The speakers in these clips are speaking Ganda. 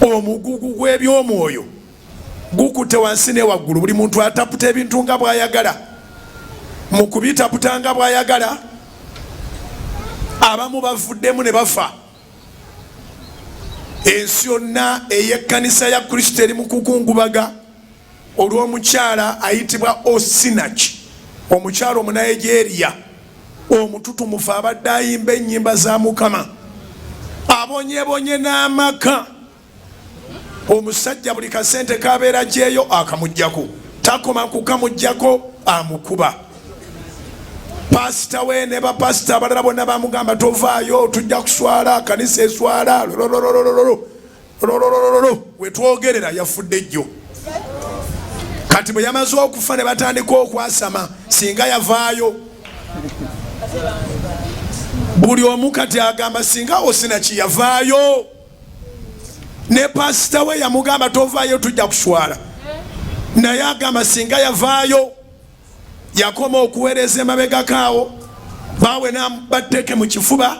Omugugu gw'ebyomwoyo gukutte wansi ne waggulu. Buli muntu ataputa ebintu nga bw'ayagala. Mu kubitaputa nga bw'ayagala, abamu bavuddemu ne bafa. Ensi yonna ey'ekkanisa ya Kristo eri mu kukungubaga olw'omukyala ayitibwa Osinach, omukyala Omunayigeria omututumufu abadde ayimba ennyimba za Mukama, abonyebonye n'amaka. Omusajja buli kasente kabeera gyeyo akamuggyako, takoma kukamuggyako, amukuba. Pasita we ne bapasita abalala bonna bamugamba tovaayo, tujja kuswala, kanisa eswala, lolololololo lololololo. Wetwogerera yafudde jjo. Kati bwe yamaze okufa ne batandika okwasama, singa yavaayo. Buli omu kati agamba singa Osinaki yavaayo. Ne pasita we yamugamba tovaayo, tujja kuswala, naye agamba singa yavaayo. Yakoma okuweereza emabegako awo, baawe n'amubatteke mu kifuba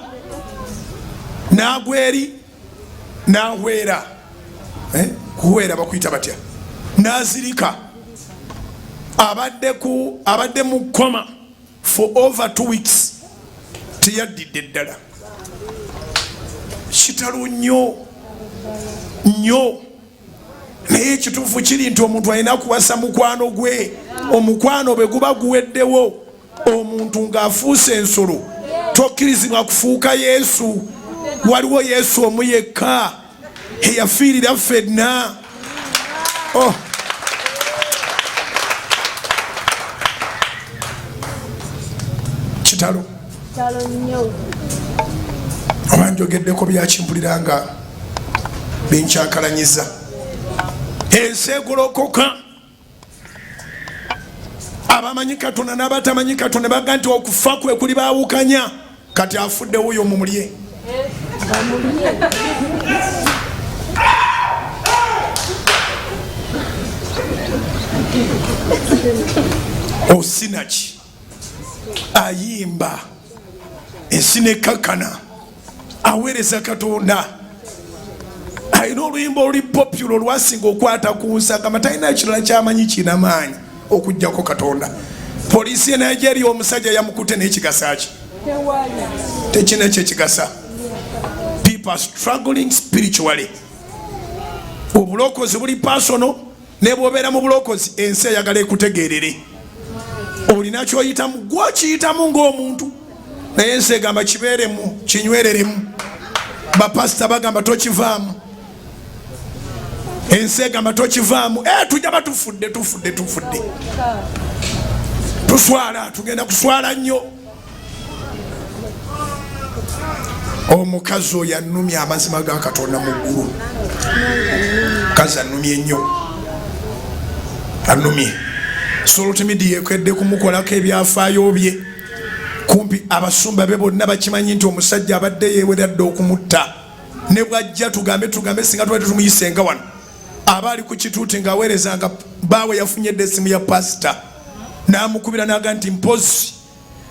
n'agwa eri n'ahwera. Kuhwera bakuyita batya? N'azirika. Abadde mu koma for over 2 weeks, teyaddidde ddala. Kitalo nnyo nnyo. Naye ekituufu kiri nti omuntu alina kuwasa mukwano gwe. Omukwano bwe guba guweddewo, omuntu ng'afuuse ensolo, tokkirizibwa kufuuka Yesu. Waliwo Yesu omu yekka eyafiirira ffenna. Oh. Kitalo. Oba njogeddeko byakimpulira nga binkyankalanyiza. Ensi egolokoka, abamanyi Katonda n'abatamanyi Katonda baga nti okufa kwe kuli baawukanya. Kati afudde wuyo, mumulye. Osinaki ayimba ensi nekkakkana, aweereza Katonda, alina oluyimba oluli popular olwasinga okwata ku nsi, agamba talina kirala kyamanyi kinamaanyi okuggyako Katonda. Poliisi e Nigeria omusajja yamukute n'ekigasa ki tekina kyekigasa. People are struggling spiritually. Obulokozi buli personal. Ne bw'obeera mu bulokozi, ensi eyagala ekutegeerere. Olina kyoyitamu, gwokiyitamu ng'omuntu, naye ensi egamba kibeeremu, kinywereremu. Bapasita bagamba tokivaamu, ensi egamba tokivaamu. Tujja batufudde, tufudde, tufudde, tuswala, tugenda kuswala nnyo. Omukazi oyo annumye amazima ga Katonda mu ggulu. Mukazi annumye nnyo, annumye. Salt Media ekedde kumukolako ebyafaayo bye. Kumpi abasumba be bonna bakimanyi nti omusajja abadde yeeweradde okumutta. Ne bwajja tugambe, tugambe singa tubadde tumuyisenga wano, aba ali ku kituuti ng'aweereza nga baawe yafunye dda essimu ya pasita n'amukubira n'aga nti mpozi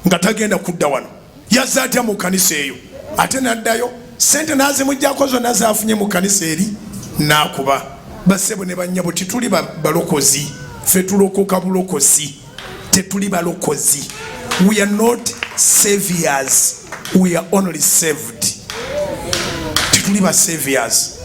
nga tagenda kudda wano. Yazze atya mu kkanisa eyo ate n'addayo? Sente n'azimuggyako zonna z'afunye mu kkanisa eri n'akuba. Bassebo ne bannyabo, tituli balokozi, ffe tulokoka bulokozi, tetuli balokozi. We are not saviors, we are only saved. Tetuli ba saviors.